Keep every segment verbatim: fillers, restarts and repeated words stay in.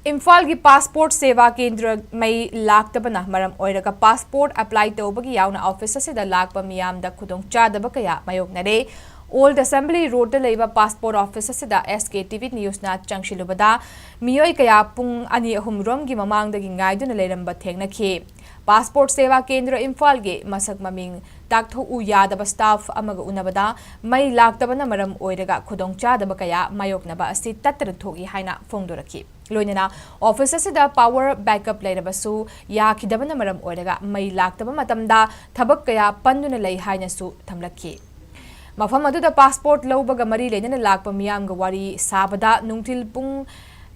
ꯏꯝꯐꯥꯜꯒꯤ ꯄꯥꯁꯄꯣꯔꯠ ꯁꯦꯕꯥ ꯀꯦꯟꯗ꯭ꯔ ꯃꯩ ꯂꯥꯛꯇꯕꯅ ꯃꯔꯝ ꯑꯣꯏꯔꯒ ꯄꯥꯁꯄꯣꯔꯠ ꯑꯦꯄ꯭ꯂꯥꯏ ꯇꯧꯕꯒꯤ ꯌꯥꯎꯅ ꯑꯣꯐꯤꯁ ꯑꯁꯤꯗ ꯂꯥꯛꯄ ꯃꯤꯌꯥꯝꯗ ꯈꯨꯗꯣꯡꯆꯥꯗꯕ ꯀꯌꯥ ꯃꯥꯌꯣꯛꯅꯔꯦ꯫ ꯑꯣꯜ ꯑꯦꯁꯦꯝꯕ꯭ꯂꯤ ꯔꯣꯗꯇ ꯂꯩꯕ ꯄꯥꯁꯄꯣꯔꯠ ꯑꯣꯐꯤꯁ ꯑꯁꯤꯗ ꯑꯦꯁ ꯀꯦ ꯇꯤ ꯚꯤ ꯅ꯭ꯌꯨꯁꯅ ꯆꯪꯁꯤꯜꯂꯨꯕꯗ ꯃꯤꯑꯣꯏ ꯀꯌꯥ ꯄꯨꯡ ꯑꯅꯤ ꯑꯍꯨꯝ ꯔꯣꯝꯒꯤ ꯃꯃꯥꯡꯗꯒꯤ ꯉꯥꯏꯗꯨꯅ ꯂꯩꯔꯝꯕ ꯊꯦꯡꯅꯈꯤ꯫ ꯄꯥꯁꯄꯣꯔꯠ ꯁꯦꯕꯥ ꯀꯦꯟꯗ꯭ꯔ ꯏꯝꯐꯥꯜꯒꯤ ꯃꯁꯛ ꯃꯃꯤꯡ ꯇꯥꯛꯊꯣꯛꯎ ꯌꯥꯗꯕ ꯁ꯭ꯇꯥꯐ ꯑꯃꯒ ꯎꯅꯕꯗ ꯃꯩ ꯂꯥꯛꯇꯕꯅ ꯃꯔꯝ ꯑꯣꯏꯔꯒ ꯈꯨꯗꯣꯡꯆꯥꯗꯕ ꯀꯌꯥ ꯃꯥꯌꯣꯛꯅꯕ ꯑꯁꯤ ꯇꯠꯇꯅ ꯊꯣꯛꯏ ꯍꯥꯏꯅ ꯐꯣꯡꯗꯣꯔꯛꯈꯤ꯫ ꯂꯣꯏꯅꯅ ꯑꯣꯐꯤꯁ ꯑꯁꯤꯗ ꯄꯥꯋꯔ ꯕꯦꯛꯑꯞ ꯂꯩꯔꯕꯁꯨ ꯌꯥꯈꯤꯗꯕꯅ ꯃꯔꯝ ꯑꯣꯏꯔꯒ ꯃꯩ ꯂꯥꯛꯇꯕ ꯃꯇꯝꯗ ꯊꯕꯛ ꯀꯌꯥ ꯄꯟꯗꯨꯅ ꯂꯩ ꯍꯥꯏꯅꯁꯨ ꯊꯝꯂꯛꯈꯤ꯫ ꯃꯐꯝ ꯑꯗꯨꯗ ꯄꯥꯁꯄꯣꯔꯠ ꯂꯧꯕꯒ ꯃꯔꯤ ꯂꯩꯅꯅ ꯂꯥꯛꯄ ꯃꯤꯌꯥꯝꯒ ꯋꯥꯔꯤ ꯁꯥꯕꯗ ꯅꯨꯡꯊꯤꯜ ꯄꯨꯡ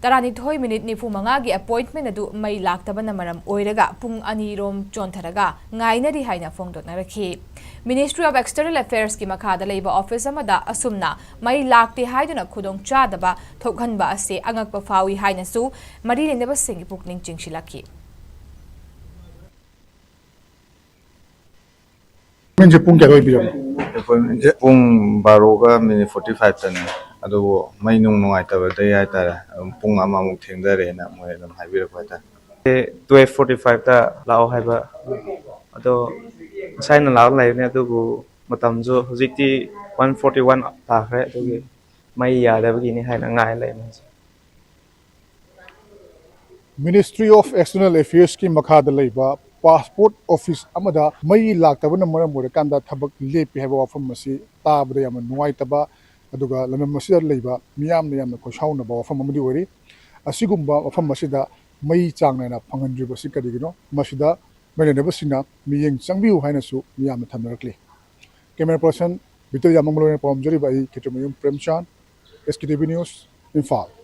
ꯇꯔꯥꯅꯤꯊꯣꯏ ꯃꯤꯅꯤꯠ ꯅꯤꯐꯨ ꯃꯉꯥꯒꯤ ꯑꯦꯄꯣꯏꯟꯠꯃꯦꯟ ꯑꯗꯨ ꯃꯩ ꯂꯥꯛꯇꯕꯅ ꯃꯔꯝ ꯑꯣꯏꯔꯒ ꯄꯨꯡ ꯑꯅꯤ ꯔꯣꯝ ꯆꯣꯟꯊꯔꯒ ꯉꯥꯏꯅꯔꯤ ꯍꯥꯏꯅ ꯐꯣꯡꯗꯣꯛꯅꯔꯛꯈꯤ꯫ ꯃꯤꯅꯤꯁꯇ꯭ꯔꯤ ꯑꯣꯐ ꯑꯦꯛꯁꯇꯔꯅꯦꯜ ꯑꯦꯐꯦꯌꯔꯁꯀꯤ ꯃꯈꯥꯗ ꯂꯩꯕ ꯑꯣꯐꯤꯁ ꯑꯃꯗ ꯑꯁꯨꯝꯅ ꯃꯩ ꯂꯥꯛꯇꯦ ꯍꯥꯏꯗꯨꯅ ꯈꯨꯗꯣꯡꯆꯥꯗꯕ ꯊꯣꯛꯍꯟꯕ ꯑꯁꯤ ꯑꯉꯛꯄ ꯐꯥꯎꯏ ꯍꯥꯏꯅꯁꯨ ꯃꯔꯤ ꯂꯩꯅꯕꯁꯤꯡꯒꯤ ꯄꯨꯛꯅꯤꯡ ꯆꯤꯡꯁꯤꯜꯂꯛꯈꯤ꯫ ꯑꯦꯄꯣꯏꯟꯃꯦꯟꯁꯦ ꯄꯨꯡ ꯀꯌꯥꯗ ꯑꯣꯏꯕꯤꯔꯕꯅꯣ? ꯑꯦꯄꯣꯏꯟꯃꯦꯟꯁꯦ ꯄꯨꯡ ꯕꯥꯔꯣꯒ ꯃꯤꯅꯤꯠ ꯐꯣꯔꯇꯤ ꯐꯥꯏꯚꯇꯅꯦ꯫ ꯑꯗꯨꯕꯨ ꯃꯩ ꯅꯨꯡ ꯅꯨꯡꯉꯥꯏꯇꯕꯗꯒꯤ ꯍꯥꯏꯇꯥꯔꯦ, ꯑꯗꯨꯝ ꯄꯨꯡ ꯑꯃꯃꯨꯛ ꯊꯦꯡꯊꯔꯦꯅ ꯃꯣꯏ ꯑꯗꯨꯝ ꯍꯥꯏꯕꯤꯔꯛꯄ ꯍꯥꯏꯇꯥꯔꯦ꯫ ꯇꯨꯋꯦꯜꯐ ꯐꯣꯔꯇꯤ ꯐꯥꯏꯚꯇ ꯂꯥꯛꯑꯣ ꯍꯥꯏꯕ꯫ ꯑꯗꯣ ꯉꯁꯥꯏꯅ ꯂꯥꯛꯑ ꯂꯩꯕꯅꯦ, ꯑꯗꯨꯕꯨ ꯃꯇꯝꯁꯨ ꯍꯧꯖꯤꯛꯇꯤ ꯋꯥꯟ ꯐꯣꯔꯇꯤ ꯋꯥꯟ ꯇꯥꯈ꯭ꯔꯦ꯫ ꯑꯗꯨꯒꯤ ꯃꯩ ꯌꯥꯗꯕꯒꯤꯅꯤ ꯍꯥꯏꯅ ꯉꯥꯏ ꯂꯩꯕꯅꯦ ꯍꯧꯖꯤꯛ꯫ ꯃꯤꯅꯤꯁꯇ꯭ꯔꯤ ꯑꯣꯐ ꯑꯦꯛꯁꯇꯔꯅꯦꯜ ꯑꯦꯐꯤꯌꯔꯁꯀꯤ ꯃꯈꯥꯗ ꯂꯩꯕ ꯄꯥꯁꯄꯣꯔꯠ ꯑꯣꯐꯤꯁ ꯑꯃꯗ ꯃꯩ ꯂꯥꯛꯇꯕꯅ ꯃꯔꯝ ꯑꯣꯏꯔꯀꯥꯟꯗ ꯊꯕꯛ ꯂꯦꯞꯄꯤ ꯍꯥꯏꯕ ꯋꯥꯐꯝ ꯑꯁꯤ ꯇꯥꯕꯗ ꯌꯥꯝꯅ ꯅꯨꯡꯉꯥꯏꯇꯕ, ꯑꯗꯨꯒ ꯂꯝꯗꯝ ꯑꯁꯤꯗ ꯂꯩꯕ ꯃꯤꯌꯥꯝꯅ ꯌꯥꯝꯅ ꯈꯣꯏꯁꯥꯎꯅꯕ ꯋꯥꯐꯝ ꯑꯃꯗꯤ ꯑꯣꯏꯔꯤ꯫ ꯑꯁꯤꯒꯨꯝꯕ ꯃꯐꯝ ꯑꯁꯤꯗ ꯃꯩ ꯆꯥꯡ ꯅꯥꯏꯅ ꯐꯪꯍꯟꯗ꯭ꯔꯤꯕꯁꯤ ꯀꯔꯤꯒꯤꯅꯣ? ꯃꯁꯤꯗ ꯃꯔꯤ ꯂꯩꯅꯕꯁꯤꯡꯅ ꯃꯤꯠꯌꯦꯡ ꯆꯪꯕꯤꯌꯨ ꯍꯥꯏꯅꯁꯨ ꯃꯤꯌꯥꯝꯅ ꯊꯝꯅꯔꯛꯂꯤ꯫ ꯀꯦꯃꯦꯔꯥ ꯄꯔꯁꯟ ꯕꯤꯇꯜ ꯌꯥꯃꯪꯕ ꯂꯣꯏꯅ ꯄꯥꯎꯗꯝꯖꯔꯤꯕ ꯑꯩ ꯈꯦꯇ꯭ꯔꯤꯃꯌꯨꯝ ꯄ꯭ꯔꯦꯝꯆꯥꯟ, ꯑꯦꯁ ꯀꯦ ꯇꯤ ꯚꯤ ꯅ꯭ꯌꯨꯁ, ꯏꯝꯐꯥꯜ꯫